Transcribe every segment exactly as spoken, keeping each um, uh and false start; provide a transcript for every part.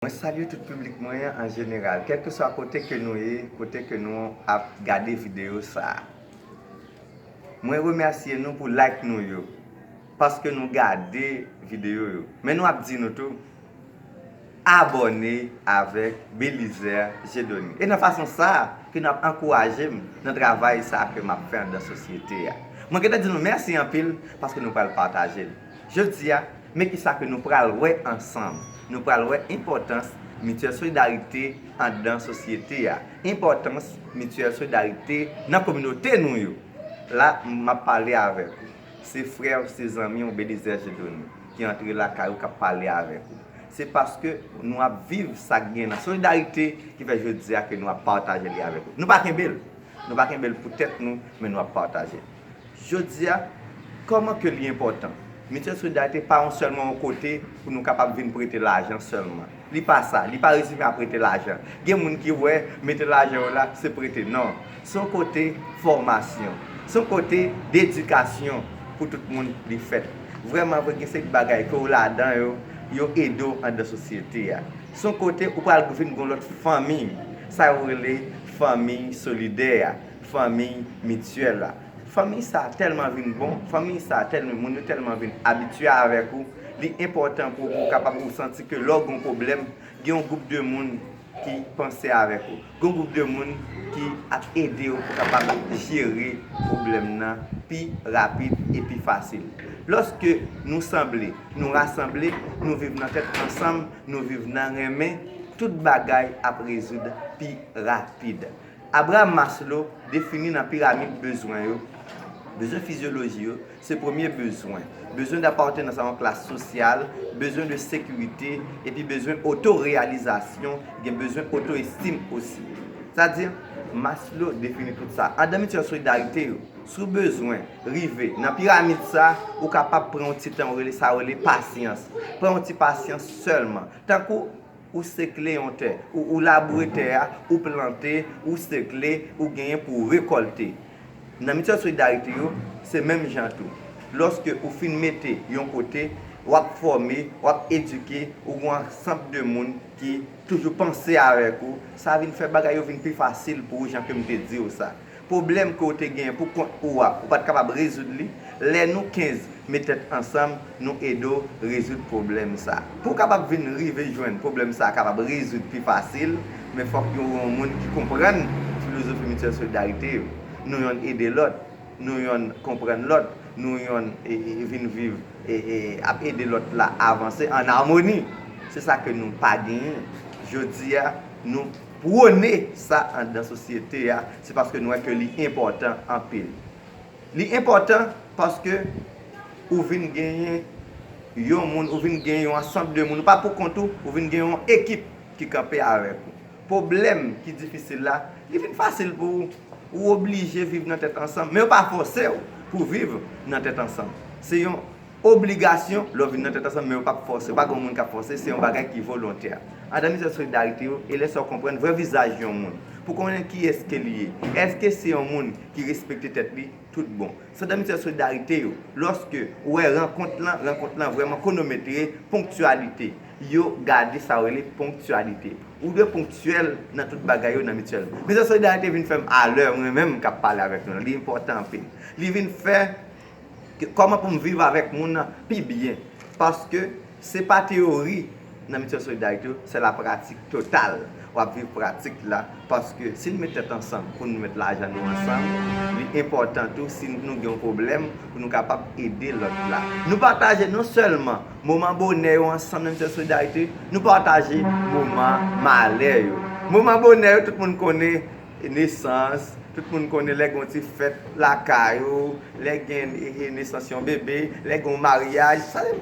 Mwen salye tout piblik mwen an an jeneral, kèlkeswa kote ke nou ye, kote ke nou ap gade videyo sa a. Mwen remèsye nou pou like nou yo, paske nou gade videyo yo. Men nou ap di nou tou, abòne avèk Belizaire Dieudonné. E nan fason sa a ke n ap ankouraje m nan travay sa a ke m ap fè anndan sosyete a. Mwen gentan di nou mèsi anpil paske nou pral pataje l. Jodi a, men kisa ke nou pral wè ansanm. Nou pral wè enpòtans mityèl solidarite anndan sosyete a, enpòtans mityèl solidarite nan kominote nou yo. La, m ap pale avèk ou. Se frè w, se zanmi w, Belizaire Dieudonné, ki antre lakay ou, k ap pale avèk ou. Se paske nou ap viv sa k gen nan solidarite ki fè jodi a ke nou ap pataje li avèk ou. Nou pa kenbe l. Nou pa kenbe l pou tèt nou, men nou ap pataje l. Jodi a, kòman ke li enpòtan? Mityèl solidarite pa yon sèlman yon kote pou nou kapab vin prete lajan sèlman. Li pa sa, li pa rezime a prete lajan. Gen moun ki wè mete lajan yo la, se prete. Non, se yon kote fòmasyon, se yon kote dedikasyon pou tout moun li fèt. Vrèman vre, gen seri bagay ke w ladan yo, yo ede w anndan sosyete a. Se yon kote ou pral vin gen yon lòt fanmi, sa yo rele fanmi solidè a, fanmi mityèl la. Fanmi sa a tèlman vin bon, fanmi sa a tèlman, moun yo tèlman vin abitye avèk ou, li enpòtan pou ou, pou ou kapab ou santi ke lè w gen yon pwoblèm, gen yon gwoup de moun ki panse avèk ou, gen yon gwoup de moun ki ap ede w pou kapab jere pwoblèm nan pi rapid e pi fasil. Lòske nou sanble, nou rasanble, nou viv nan tèt ansanm, nou viv nan renmen, tout bagay ap rezoud pi rapid. Abraham Maslow defini nan piramid bezwen yo, bezwen fizyoloji yo, se premye bezwen, bezwen dapatènans a yon klas sosyal, bezwen de sekirite, epi bezwen otoreyalizasyon, gen bezwen otoestim osi. Sa di, Maslow defini tout sa. Anndan mityèl solidarite yo, si w bezwen rive nan piramid sa, ou kapab pran yon ti tan, ou rele sa, ou rele pasyans. Pran yon ti pasyans sèlman. Tankou ou sekle yon tè, ou, ou laboure tè a, ou plante, ou sekle, ou genyen pou w rekòlte. Nan mityèl solidarite yo, se menm jan tou. Lòske ou fin mete yon kote, w ap fòme, w ap edike, ou gen yon ansanm de moun ki toujou panse avèk ou, sa vin fè bagay yo vin pi fasil pou ou, jan ke m te di w sa. Pwoblèm ke w te genyen pou kont ou a, ou pa t kapab rezoud li, lè nou kenz met tèt ansanm, nou ede w rezoud pwoblèm sa. Pou w kapab vin rive jwenn pwoblèm sa kapab rezoud pi fasil, men fòk yon, yon moun ki konprann filozofi mityèl solidarite yo. Nou yonn ede lòt, nou yonn konprann lòt, nou yonn, e, e, vin viv, e, e, ap ede lòt la avanse an amoni. Se sa ke nou pa genyen. Jodi a, nou pwone sa anndan sosyete a, se paske nou wè ke li enpòtan anpil. Li enpòtan paske ou vin genyen yon moun, ou vin genyen yon ansanm de moun, ou pa pou kont ou, ou vin gen yon ekip ki kanpe avèk ou. Pwoblèm ki difisil la, li vin fasil pou ou. Ou oblije viv nan tèt ansanm, men yo pa fòse w pou viv nan tèt ansanm. Se yon obligasyon lè w vin nan tèt ansanm, men yo p ap fòse w. Pa gen moun k ap fòse, se yon bagay ki volontè. Anndan mityèl solidarite yo, e lè sa w konprann vrè vizaj yon moun, pou konnen kiyès ke li ye. Èske se yon moun ki respekte tèt li? Tout bon. Se anndan mityèl solidarite yo, lòske ou wè rankont lan, rankont lan vrèman kwonometre, ponktyalite. Yo gade sa yo rele ponktyalite. Ou dwe ponktyèl nan tout bagay yo nan mityèl. Mityèl solidarite vin fè m alè, mwen menm k ap pale avèk nou la. Li enpòtan anpil. Li vin fè ke, kòman pou m viv avèk moun nan pi byen. Paske se pa teyori nan mityèl solidarite yo, se la pratik total. W ap viv pratik la, paske si n met tèt ansanm pou n met lajan nou ansanm, li enpòtan tou si nou gen yon pwoblèm pou nou kapab ede lòt la. Nou pataje non sèlman moman bonè yo ansanm nan mityèl solidarite, nou pataje moman malè yo. Moman bonè yo, tout moun konnen nesans, tout moun konnen lè gen yon ti fèt lakay ou, lè gen, e, e, nesans yon bebe, lè gen yon maryaj, sa se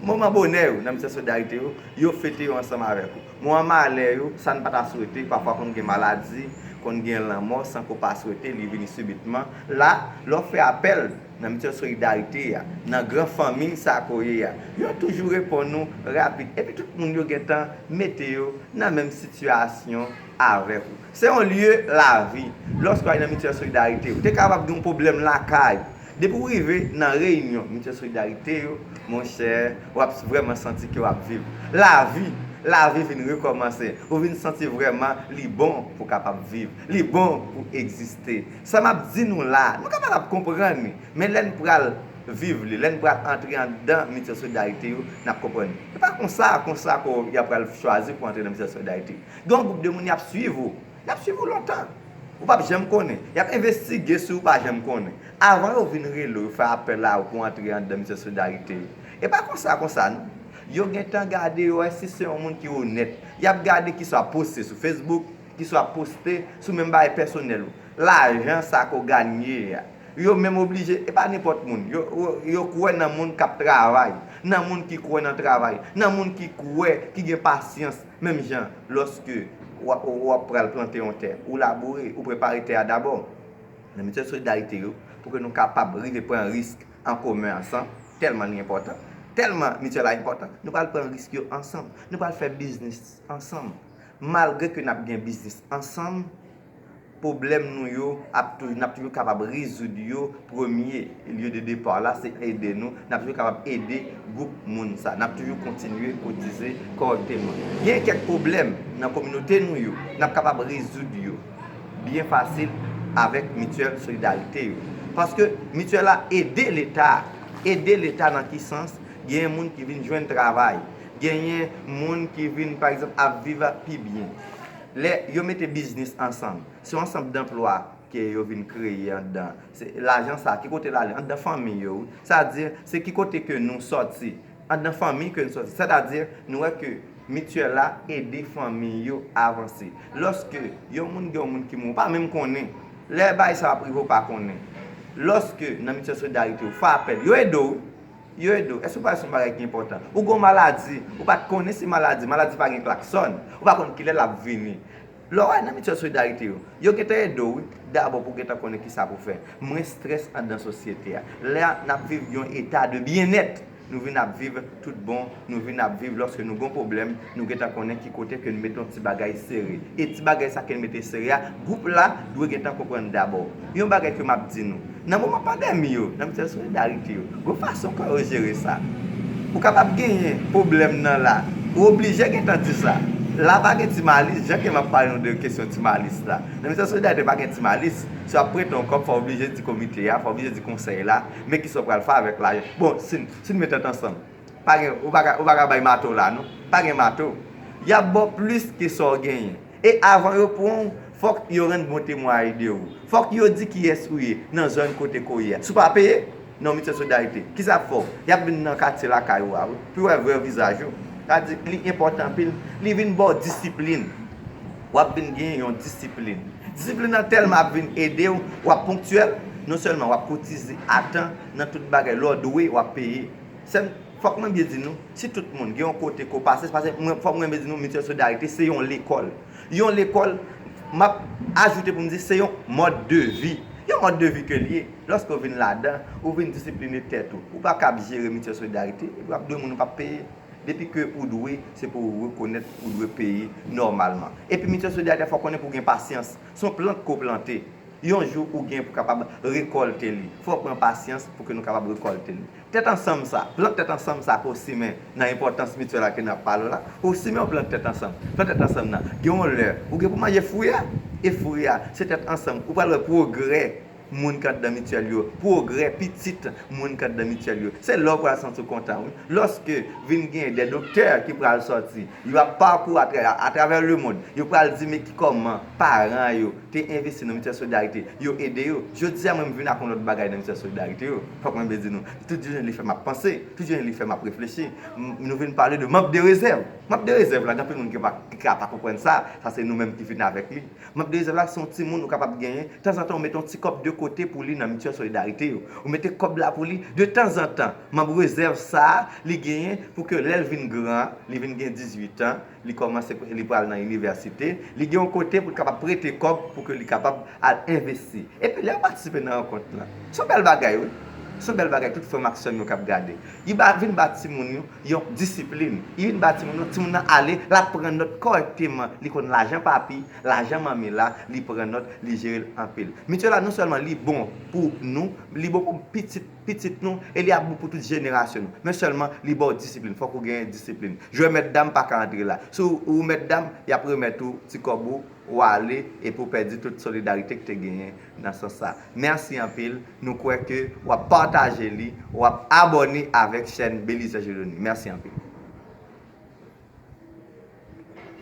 moman bonè yo nan mityèl solidarite yo, yo fete yo ansanm avèk ou. Moman malè yo, sa n pa ta swete, pafwa konn gen maladi, konn gen lanmò, san ke w pa swete, li vini sibitman. La, lè w fè apèl nan mityèl solidarite a, nan gran fanmi sa ke w ye a, yo toujou reponn ou rapid. Epi tout moun yo gentan mete yo nan menm sitiyasyon avèk ou. Se yon lye lavi. Lòske w al nan mityèl solidarite, ou te kapab gen yon pwoblèm lakay. Depi w rive nan reyinyon mityèl solidarite yo, monchè, w ap vrèman santi ke w ap viv. Lavi, Lavi vin rekòmanse. Ou vin santi vrèman li bon pou kapab viv. Li bon pou egziste. Sa m ap di nou la, nou ka pa t ap konprann li. Men lè n pral viv li, lè n pral antre anndan Mityèl Solidarite yo, n ap konprann li. Se pa konsa, konsa ke y ap pral chwazi pou antre nan Mityèl Solidarite. Gen yon gwoup de moun y ap swiv ou. Y ap swiv ou lontan. Ou p ap janm konnen. Y ap envestige si w pa janm konnen. Avan yo vin rele w, yo fè apèl a ou pou antre anndan Mityèl Solidarite yo. E pa konsa, konsa non. Yo gentan gade, yo wè si se yon moun ki onèt. Y ap gade kisa w ap poste sou Facebook, kisa w ap poste sou menm bagay pèsonèl ou. Lajan sa ke w ganye a. Yo menm oblije, e pa nenpòt moun. Yo, yo, yo kwè nan moun k ap travay, nan moun ki kwè nan travay, nan moun ki kwè, ki gen pasyans. Menm jan, lòske w ap, w ap pral plante yon tè, ou laboure, ou prepare tè a dabò. Nan Mityèl Solidarite yo, pou ke nou kapab rive pran risk an komen ansanm, tèlman li enpòtan, tèlman Mityèl la enpòtan, nou pral pran risk yo ansanm, nou pral fè biznis ansanm. Malgre ke n ap gen biznis ansanm, pwoblèm nou yo ap toujou, n ap toujou kapab rezoud yo. Premye lye de depa la, se ede nou, n ap toujou kapab ede gwoup moun sa, n ap toujou kontinye kotize kòrèkteman. Gen kèk pwoblèm nan kominote nou yo, n ap kapab rezoud yo byen fasil avèk Mityèl Solidarite yo. Paske Mityèl la ede Leta. Ede Leta nan ki sans? Genyen moun ki vin jwenn travay. Genyen moun ki vin, pa egzanp, ap viv pi byen. Lè yo mete biznis ansanm, se yon ansanm danplwa ke yo vin kreye anndan. Se lajan sa, ki kote l ale? Anndan fanmi yo, wi. Sa di, se ki kote ke nou sòti? Anndan fanmi ke nou sòti. Sètadi, nou wè ke Mityèl la ede fanmi yo avanse. Lòske yon moun gen yon moun ki mouri, ou pa menm konnen. Lè bagay sa ap rive, ou pa konnen. Lòske nan Mityèl Solidarite, ou fè apèl, yo ede w, wi. Yo ede w. Èske w pa wè se yon bagay ki enpòtan? Ou gen yon maladi, ou pa t konnen se maladi, maladi pa gen klaksòn, ou pa konn kilè l ap vini. Lè w al nan Mityèl Solidarite yo, yo gentan ede w, wi. Dabò pou w gentan konnen kisa pou w fè. Mwen estrès anndan sosyete a. Lè a, n ap viv yon eta de byennèt. Nou vin ap viv tout bon, nou vin ap viv lòske nou gon pwoblèm, nou gentan konnen ki kote ke n mete yon ti bagay sere. E ti bagay sa ke n mete sere a, gwoup la dwe gentan konprann dabò. Yon bagay ke m ap di nou, nan moman pandemi yo, nan Mityèl Solidarite yo, gon fason ke yo jere sa. Ou kapab genyen pwoblèm nan la, ou oblije gentan di sa. La pa gen ti malis, jan ke m ap pale nou de kesyon ti malis la. Nan Mityèl Solidarite pa gen ti malis. Si w ap prete yon kòb, fò w oblije di komite a, fò w oblije di konsèy la, men kisa w pral fè avèk lajan. Bon, si n, si n met tèt ansanm, pa gen, ou pa ka, ou pa ka bay mato la, non. Pa gen mato. Y ap ba w plis ke sa w genyen. E avan yo pran w, fòk yo rann bon temwayaj de ou. Fòk yo di kiyès ou ye nan zòn kote ke w ye a. Si w pa peye, nan Mityèl Solidarite, kisa y ap fè w? Y ap vin nan katye lakay ou a, wi, pou yo wè vrè vizaj ou. Sa di, li enpòtan anpil, li vin ba w disiplin. W ap vin gen yon disiplin. Disiplin nan tèlman ap vin ede w, w ap ponktyèl, non sèlman w ap kotize a tan nan tout bagay, lè w dwe, w ap peye. Sè m, fòk mwen byen di nou, si tout moun gen yon kote ke w pase, se paske mwen, fòk mwen byen di nou, Mityèl Solidarite se yon lekòl. Yon lekòl, m ap ajoute pou m di, se yon mòd de vi. Yon mòd de vi ke l ye. Lòske w vin ladan, ou vin disipline tèt ou. Ou pa kab jere Mityèl Solidarite, epi w ap dwe moun ou p ap peye. Depi ke ou dwe, se pou ou rekonèt ou dwe peye nòmalman. Epi Mityèl Solidarite, fò w konnen pou w gen pasyans. Se yon plant ke w plante. Yon jou, ou gen pou kapab rekòlte li. Fò w pran pasyans pou ke nou kapab rekòlte li. Tèt ansanm sa, plant tèt ansanm sa ke w simen nan enpòtans Mityèl la ke n ap pale w la, ou simen yon plant tèt ansanm. Plant tèt ansanm nan, gen yon lè, ou gen pou manje fwi a, e fwi a, se tèt ansanm. Ou pral wè pwogrè moun k anndan Mityèl yo, pwogrè pitit moun k anndan Mityèl yo. Se la w pral santi w kontan, wi. Lòske vin gen de doktè ki pral sòti, yo ap pakou atra-, atravè lemonn, yo pral di men ki kòman paran yo te envesti nan Mityèl Solidarite, yo ede yo. Jodi a, mwen, m vin ak yon lòt bagay nan Mityèl Solidarite yo. Fòk mwen byen di nou, tout jounen li fè m ap panse, tout jounen li fè m ap reflechi. M-, nou vin pale de manm de rezèv. Manm de rezèv la, gen anpil moun ki pa, ki ka pa konprann sa, sa se nou menm ki vin avèk li. Manm de rezèv la, se yon timoun ou kapab genyen, tanzantan ou mete yon ti kòb de kote pou li nan Mityèl Solidarite yo. Ou mete kòb la pou li, de tanzantan, manm rezèv sa a, li genyen pou ke lè l vin gran, li vin gen dizuit an, li kòmanse, li pral nan inivèsite, li gen yon kote pou l kapab prete kòb pou ke li kapab al envesti. Epi lè yo patisipe nan rankont lan, se yon bèl bagay, wi. Se yon bèl bagay, tout frè m ak sè m yo k ap gade. Li ba, vin ba timoun yo yon disiplin. Li vin ba timoun yo, timoun nan ale, l ap pran nòt kòrèkteman. Li konn lajan papi, lajan manmi la, li pran nòt, li jere l anpil. Mityèl la, non sèlman li bon pou nou, li bon pou pitit pitit nou, e li ap bon pou tout jenerasyon nou. Men sèlman, li ba w disiplin. Fòk ou genyen disiplin. Jwè mèt dam pa ka antre la. Si w, ou mèt dam, y ap remèt ou ti kòb ou, ou ale, epi w pèdi tout solidarite ki te genyen nan sans sa. Mèsi anpil. Nou kwè ke w ap pataje li, w ap abòne avèk chèn Belizaire Dieudonné. Mèsi anpil.